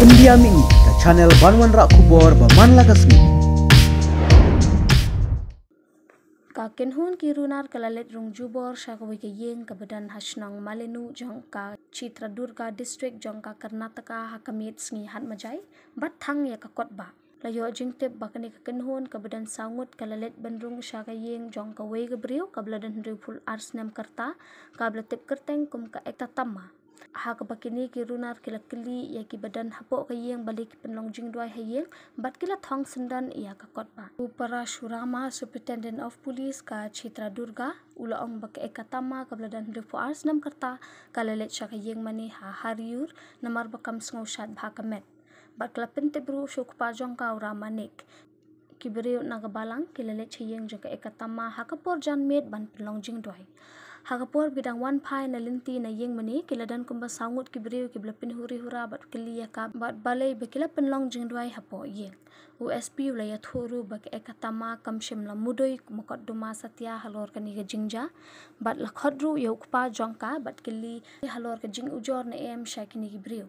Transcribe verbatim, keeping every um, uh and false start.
India Mini, ka channel ban wanrah khubor ba man la ka sngi. Ka kynhun ki runar ka la leit rung jubor sha kawei ka ïing kaba don ha shnong Malenu jong ka Chitradurga district jong ka Karnataka ha ka miet sngi Hatmajai bad thang ïa ka kot bah. La ïoh jingtip ba kane ka kynhun kaba don saw ngut ka la leit ban rung sha ka ïing jong kawei ka briew kaba la don hynriewphew ar snem ka rta, kaba la tip kyrteng kum ka Ekta Tama. Ha kaba kine ki runar ki la kylli ïa kiba don hapoh ka ïing balei ki pynlong jingduwai ha ïing bad ki la thong syndon ïa ka kot bah. U Parashurama, Superintendent of Police ka Chitradurga, u la ong ba ka Ekta Tama kaba la don hynriewphew ar snem ka rta ka la leit sha ka ïing mane ha Hariur namar ba kam sngew shad bha ka met. Bad ka la pyntip ruh sha u kpa jong ka, u Ramanik. Ki briew na ka balang ki la leit sha ïing jong ka Ekta Tama ha ka por janmiet ban pynlong jingduwai. Ha ka por ba ki dang wan phai na lynti na ïing mane, ki la don kumba saw ngut ki briew kiba la pynhuri hura bad kylli ïa ka bad balei ba ki la pynlong jingduwai hapoh ïing. U S P u la ïathuh ruh ba ka Ekta Tama kam shym la mudui kum u kot Duma Satia halor kane ka jingjia bad la khot ruh ïa u kpa jong ka bad kylli halor ka jingujor ne em sha kine ki briew.